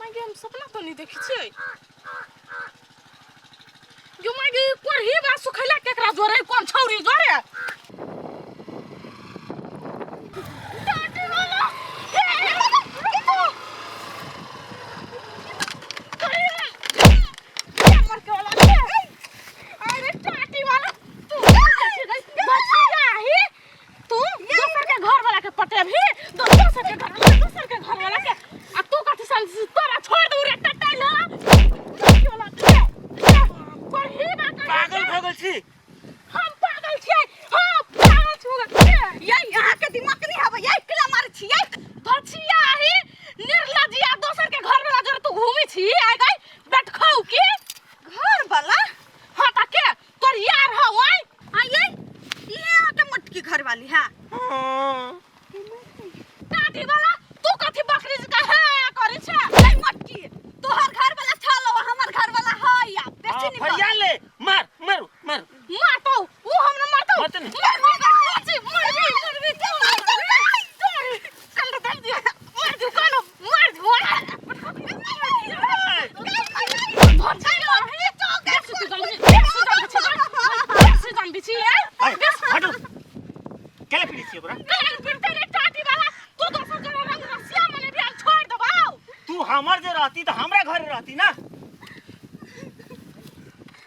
माय गे, हम सपना तो नहीं देखै छियै। गे माय गे, कोरही बा सुखैला केकरा जोरे, कोन छौरी जोरे? टाटी वाला, हे, ई तो मर के वाला, अरे टाटी वाला, तू बचिया ही, तू दोसर के घर वाला के पटेबही, दोसर के घर, दोसर के घर वाला के, आ तू कथी सन? तोरा छोड़ दू रे टटाइल पागल भऽ गेल छी। हम पागल छियै? हां, पागल छी। ये अहाँ के दिमाग नहीं हवे, ये किला मारै छी ये? बचिया ही, निर्लजिया, दोसर के घर वाला जर तू घूमी छी, आइ गई बैठखौ की घर वाला? हां, त के तोर यार हौ? आइ आ ये ये अहाँ के मोटकी घर वाली है? टाटी वाला, तू कथी बकरी का है करै छै? ए मोटकी, तोहर घर वाला छलो, हमर घर वाला है या बेसी नहीं। फरिया ले, मार, मारू, मारू। मारतौ ऊ, हमरा मारतौ। मारतै ने। मार, मार, मार, मरबी, मरबी, तू मरबी, कंड दे दियो, मार दियो, कानो मार दियो। आइ, हटू, केला पीड़ै छियै ओकरा? तू हमर जे रहती तऽ हमरा घरे रहती ना।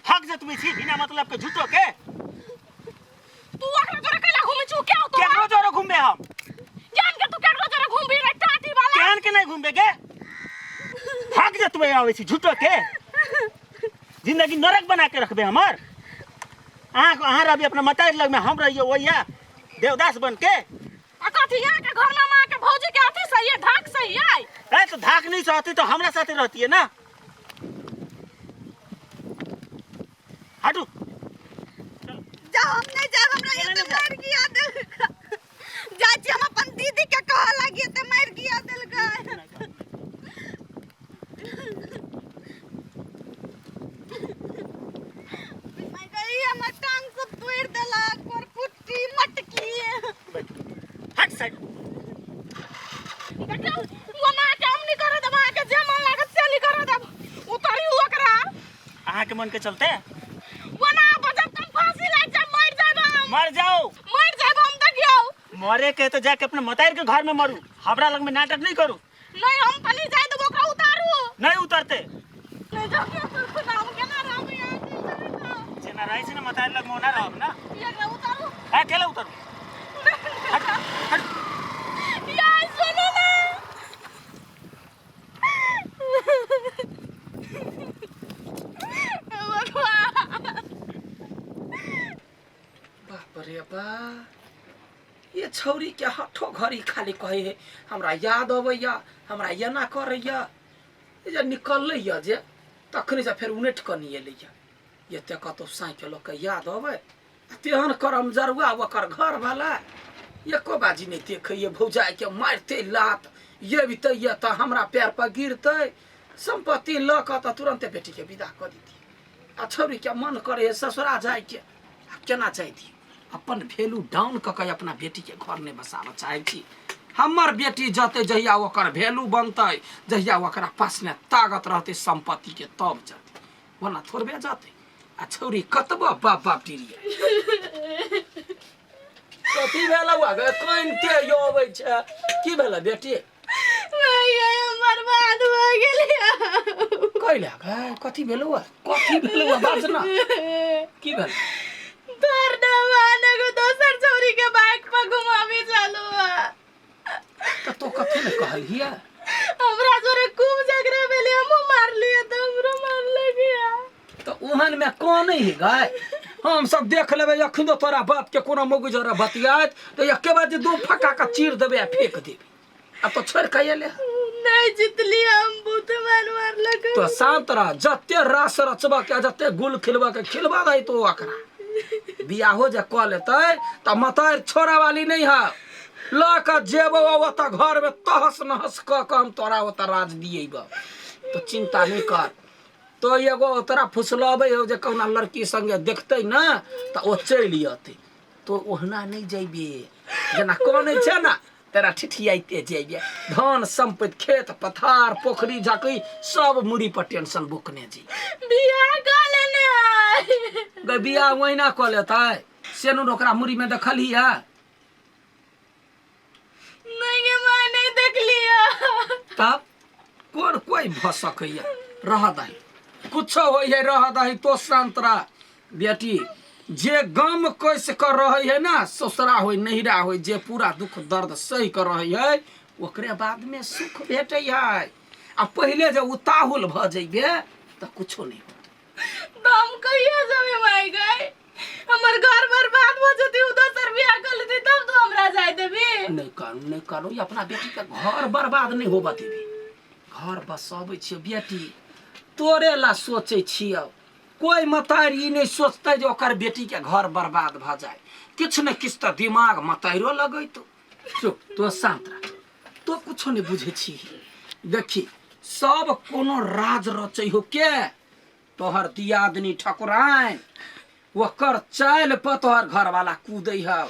हक जतबै छी बिना मतलब के, झूठो के। केकरो जोरे घूमबे हम? केहन के नहीं घूमबे गे? हक जतबै आबै छी झूठो के, जिंदगी नरक बना के रखबे हमर। अहाँ अहाँ रहबे अपना मतारी लगमे, हम रहियो ओहिया देवदास बन के। ए तो धाक नहीं सहती तो हमरा साथे रहती है ना। हटू। जा, हम नहीं जाब, हमरा ये तो मार गिया देलका। जा छी हम अपन दीदी के कह लागी, ते मार गिया देलका। माय गई, हमर टांग सब तोड़ देलक और कुट्टी मटकी। बैठू, हट साइड। देखियौ, ओना के हम नहीं करे देब, अहाँके जे मन लागत से नहीं करे देब। उतारी ओकरा। अहाँ के मन के चलते ओना बजब त फांसी लागि जाब, मर जाब हम। मर जाओ। मर जाब हम, देखियौ। मरे के तो जाके अपने मतार के घर में मरू, हमरा लग में नाटक नहीं करू। नहीं, हम त नहीं जाय देब ओकरा, उतारू। नहीं उतरते। नहीं जाओ, हम केना रहब यहाँ? जेना रहै छै ने मतार लग में, ओना रहब ना। एकरा उतारू। है, केला उतरू? हट, हट। यार, सुनू ना। भगवान। बाप रे बा, ये छौरी के हठो घड़ी खाली कहे है हमरा याद अबैया, हमरा एना करैया। ये जे निकललै या जे तखने से फेर उनटि कऽ नहि एलैया। एते कतौ साँकि लोकके याद अबै आ तेहन करम जरुआ ओकर घरवाला एको बाजी नहि देखैए। भौजाइके मारिते लात अबितै तऽ हमरा पैर पर गिरतै, सम्पत्ति लऽ कऽ तऽ तुरन्ते बेटीके विदा कऽ दितियै। आ छौरीके मन करै है ससुरा जाइके, आ केना जाय दियै? अपन वैल्यू डाउन कऽ कऽ अपना बेटीके घर नहि बसाबऽ चाहै छी। हमर बेटी जतै जहिया ओकर वैल्यू बनतै, जहिया ओकरा पास ने ताकत रहतै सम्पत्तिके, तब जतै, ओना थोड़बे जतै। आ छौरी कतबो बाप बाप डिरिया। कथी भेल गे? कनिते यो अबै छै, की भेल बेटी? बर्बाद भऽ गेलियै। कैला गे? कथी भेलौ? कथी भेलौ? बाज ना, की भेल? तोर डमान एगो दोसर छौरी के बाइक पर घुमाबी चलू। तऽ तो कथी ने कहलियै? हमरा जोरे खूब झगड़ा भेलै, हमहूँ मारलियै तऽ हमरो मारलक। तऽ ओहन में कौन है गाय? हम सब देख लेबै। अखन तो तोरा बाप के कोनो मौगी जरा बतियात तऽ एके बार जे दू फक्का के चीर देबै आ फेंक देबै। अब तो छोड़ के अयले। नहीं जितली हम, बहुत मार मारलक। तो शांत रह, जते रस रचबा के, जते गुल खिलबा के खिलबा दही। तो ओकरा बियाहो जे कऽ लेतै तऽ मतार छोड़ा वाली नहीं है। लऽ कऽ जेबो ओतऽ घर में तहस नहस कऽ कऽ हम तोरा ओतऽ राज दिएबो, तो चिंता नहीं कर। तो एगो तोरा फुसलबै हो जे कौना लड़की संगे देखतै ने तऽ ओ चलि अतै। तो ओहना नहि जैबे, जेना कनै छै ने। तेरा ठिठियाइते जाइए धन संपत्ति खेत पथार पोखरी झाँकी सब मुड़ी पर टेंशन बुकने जी बियाह कऽ लेने है गै बियाह ओहिना कऽ लेतै से नु ओकरा मुड़ी में देखलही है नहीं गे माय नहीं देखलियै तब कोन कोई भऽ सकैया रह दही कुछो होइ है रह दही तो शांत रह बेटी जे गम कस कर रहै है ना ससुरा होइ नैहरा होइ जे पूरा दुख दर्द सही कर रहै है ओकरे बाद में सुख भेटै है आ पहिले जे उताहुल भऽ जइबे तऽ कुछो नहि होत तो हम कहिया जेबै माय गए हमर घर बर्बाद भऽ जेतै उ दोसर बियाह कऽ लेतै तब तू हमरा जाय देबी नहि कानू नहि कानू ई अपना बेटीके घर बर्बाद नहि होबऽ देबी घर बसबै छियै बेटी तोरे ला सोचै छियौ कोइ मतारि ई नहि सोचतै जे ओकर बेटीके घर बर्बाद भऽ जाय किछु ने किछु तऽ दिमाग मतारियो लगैतो चुप तो शान्त रह तो कुछो नहि बुझै छी देखी सब कोनो राज रचै हो के तोहर दियादनी ठकुराइन ओकर चालि पर तोहर घरवाला कूदै हौ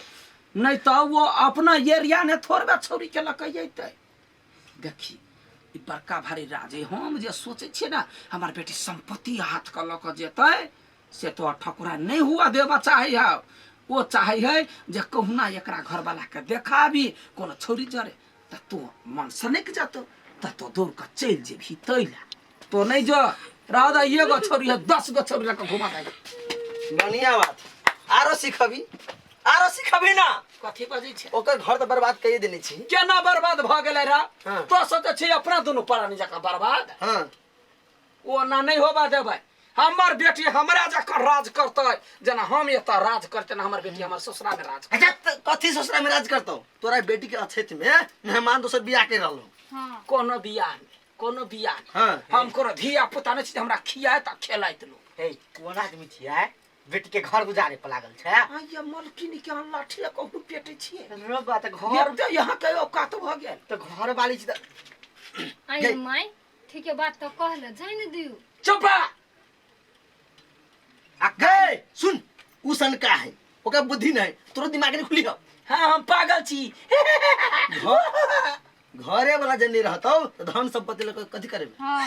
नहि तऽ ओ अपना एरिया ने थोड़बे छौड़ी के लऽ कऽ अयतै देखी ई बड़का भारी राज है हम जे सोचै छियै ने हमर बेटी सम्पत्ति हाथ के लऽ कऽ जेतै से तोहर ठकुरा नहि हुआ देबऽ चाहै हौ ओ चाहै है जे कहुना एकरा घरवाला के देखाबी कोनो छौड़ी जरे तऽ तो मन सनकि जेतौ तऽ तो दौड़ कऽ चलि जेबही तै लए तो नहीं जो रह दे एगो छोरी है 10 गो छोरी लऽ कऽ घुमा दे बढ़िया बात आरो सिखबी आरो सिखबी ना कथी बजै छै ओकर घर तऽ बर्बाद कहिए देने छी केना बर्बाद भऽ गेलै रा हाँ। तो सोचै छी अपना दुनू प्राणी जकाँ बर्बाद हाँ ओना नहि होबा देबै हमर बेटी हमरा जकाँ राज करतै जेना हम एतऽ राज करतै ना हमर बेटी हमर ससुरामे राज करतै। अच्छा तऽ कथी ससुरा में राज करतौ तोरा बेटी के अछैत में मेहमान दोसर बियाह के रहलो हाँ कोनो बियाह नहि कोनो बियाह नहि हाँ। हम कोनो धिया पुता नहि छी जे हमरा खियाइत आ खेलाइत लोक हे कोन आदमी छियै बेटी के घर गुजारे पर लागल छै आइया मलकिनी के अहाँ लाठी लऽ कऽ पेटै छियै रो बा तऽ घर तऽ यहाँ के औकात भऽ गेल तऽ घर वाली छी तऽ आई माय ठीके बात तऽ कहले जाय ने दियौ चुप आ गए सुन उ सनका है ओकर बुद्धि नहीं तोरो दिमाग नहीं खुली हो हाँ हम पागल छी घरे वाला जन नहीं रहतौ तो धन संपत्ति लऽ कऽ कथी करेबे हाँ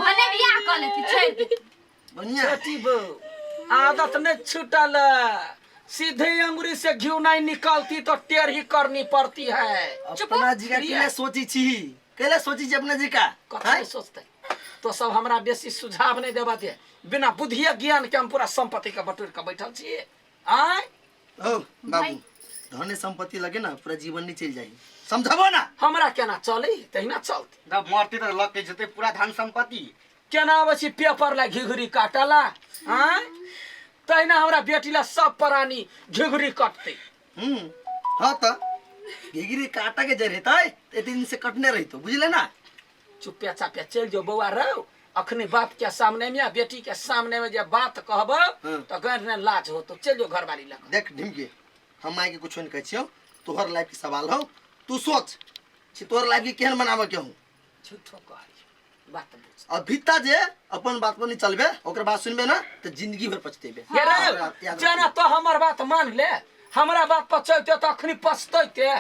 भने बियाह कऽ लेती छोड़ि देती बढ़िया बेटी बहू आदत नहीं छूटल है। सीधे अंगुरी से घी नहीं निकलती तो टेढ़ ही करनी पड़ती है अपना जी का केले सोची छी केले सोची छी अपना जी का कथी नहीं सोचते तो सब हमरा बेसी सुझाव नहीं देबा दे बिना बुद्धिए ज्ञान के हम पूरा संपत्ति के बटोर के बैठल छियै आय ओ बाबू धन संपत्ति लगे ना पूरा जीवन नहीं चल जाई समझबो ना हमरा केना चले तहिना चलते जब मरते तऽ लऽ के जेतै पूरा धन संपत्ति केना आबै छी पेपर ला घिघरी काटला आय तहिना हमरा बेटी ला सब प्राणी घिघरी कटतै हम्म हाँ तो घिघरी काटा के जर हेतै त एते दिन से कटने रहितो बुझले ना चुप्पे चापे चलि जो बौआ रौ अखनी बाप के सामने में आ बेटी के सामने में जे बात कहबो हाँ। तो गैर ने लाज होतो चलि जो घरवाली लग देख ढिमके हम माय के कुछो नहीं कहै छियौ तोहर लाइफ के सवाल हौ तू सोच छी तोहर लाइफ के केहन बनाबऽ के हौ झूठो कहलियो बात बुझ अभी ता जे अपन बात पर नहीं चलबे ओकर बात सुनबे ना तो जिंदगी भर पछतेबे ये रे जेना तो हमर बात मान ले हमरा बात पर चलते तो अखनी पछतैते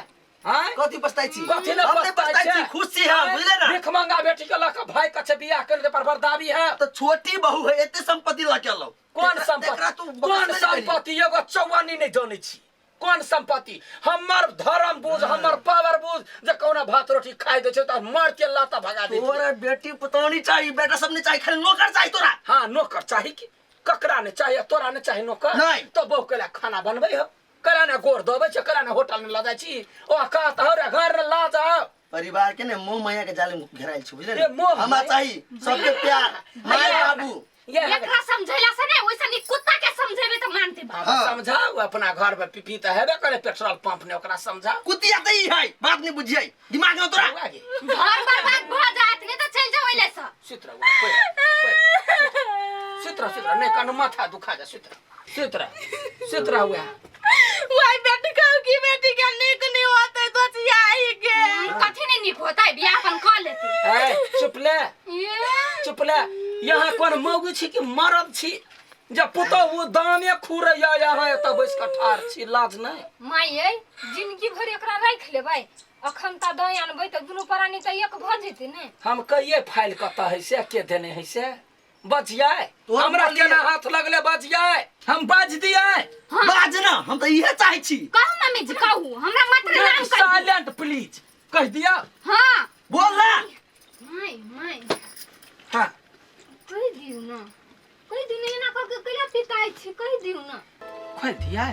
आँय कथी पछताइ छी कथी ने हम नहीं पछताइ पछताइ छै छी खुश छी हम बुझले ना भीख मंगा बेटी के लऽ कऽ भाई के छै बियाह कर दे पर बर्दाबी है तो छोटी बहू है एते संपत्ति लऽ के अलो कोन संपत्ति कोन संपत्ति एगो चौवन्नी नहीं जानै छी कोन संपत्ति हमर धर्म बुझ हमर पावर बुझ जे कौना भात रोटी खाइ दै छै तऽ मर के लाता भगा दे तोरा बेटी पुतौह नहीं चाहिए बेटा सब नहीं चाहिए खाली नौकर चाहिए तोरा हाँ नौकर चाही कि ककरा ने चाहिए तोरा ने चाही नौकर नहीं। तो बहू के खाना बनबै हो कला ने गोर धोबै छै कला ने होटल में लऽ जाइ छी ओ कहत हौ रे घर लऽ जाओ परिवार के ने मोह माया के जाल में घेरायल छी बुझले ए, ने मोह हमरा माया। चाहिए सबके प्यार माय बाबू ये एकरा समझैला से ने ओइसन ई कुत्ता के समझेबे त मानते बा हाँ, समझाउ अपना घर में पीपी तऽ हेबे करे पेट्रोल पंप ने ओकरा समझाउ कुतिया तऽ ई है बात नहीं बुझियै दिमाग में तोरा बौआ गे, घर बर्बाद भ जात ने त चल जाओ ओइले से सुति रह बौआ, पड़ि, पड़ि, सुति रह सुति रह नहीं कनु माथा दुखा जा सुति रह सुति रह सुति रह वएह why बेटी कहू कि बेटी के नीक नहीं होते तो चियाई के कथी नहीं नीक होतै बियाह अपन क लेते ए चुप ले ये चुप ले यहाँ कोन मौगी छी कि मरद छी जे पुतहु दाने खुरैया यहाँ एतऽ बैस कऽ ठाढ़ छी, लाज नहि? माय यै, जिंदगी भरि एकरा राखि लेबै? अखन तऽ दही अनबै तऽ दुनू प्राणी तऽ एक भऽ जेतै ने। हम कहिए फाइल कतऽ है से के देने है से बजियाय। तोहर हमरा बोलिए। केना हाथ लगले बजियाय, हम बाज दियाय। बाज ना, हम तऽ इहे चाहै छी। कहू मम्मी जी, कहू, हमरा मात्र नाम कहि दियौ। साइलेंट प्लीज, कह दिया। हाँ। बोल ना। माय, माय। हाँ। कहि दियौ ना, कहि दियौ ने, एना कऽ के कैला पिताइ छी, कहि दियौ ना। कह दिया,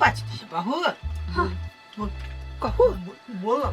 बाज दिया बहू। हाँ। कहू। बोल ना।